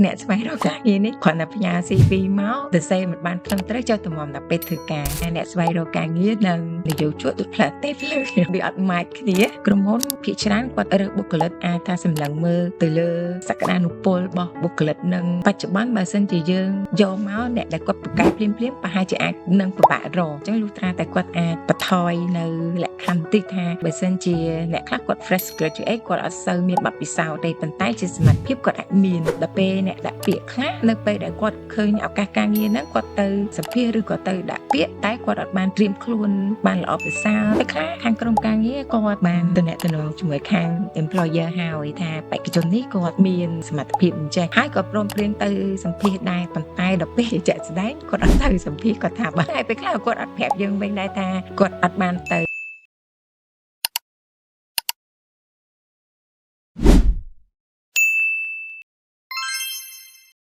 អ្នកស្វែងរកការងារនេះគ្រាន់តែផ្ញើ CV មកទៅសេមិនបានត្រឹមត្រូវចុះតម្រាំដល់ពេលធ្វើការអ្នកស្វែងរកការងារនិងនិយោជកដូចផ្លែទេភ្លើងវាអត់ម៉ាច់គ្នាក្រុមហ៊ុនភាគច្រើនគាត់រើសបុគ្គលិកអាចថាសម្លឹងមើលទៅលើសក្តានុពលរបស់បុគ្គលិកនឹងបច្ចុប្បន្នបើសិនជាយើងយកមកអ្នកដែលគាត់ពូកែភ្លាមភ្លាមប្រហែលជាអាចនឹងពិបាករកអញ្ចឹងលុះត្រាតែគាត់អាចបន្ថយនៅលក្ខខណ្ឌតិចថាបើសិនជាអ្នកខ្លះគាត់ fresh graduate គាត់អត់សូវមានបទពិសោធន៍ទេប៉ុន្តែជាសមត្ថភាពគាត់អាចមានដល់ពេលអ្នកដាក់ពាក្យខ្លះនៅពេលដែលគាត់ឃើញឱកាសការងារហ្នឹងគាត់ទៅសម្ភាសឬក៏ទៅដាក់ពាក្យតែគាត់អត់បានត្រៀមខ្លួនបានល្អប្រសើរពេលខ្លះខាងក្រុមការងារគាត់បានទំនាក់ទំនងជាមួយខាង employer ហើយថាបេក្ខជននេះគាត់មានសមត្ថភាពអញ្ចេះហើយក៏ព្រមព្រៀងទៅសម្ភាសដែរប៉ុន្តែដល់ពេលជាក់ស្ដែងគាត់អត់ទៅសម្ភាសគាត់ថាបាទហើយពេលខ្លះគាត់អត់ប្រាប់យើងវិញដែរថាគាត់អត់បានទៅ។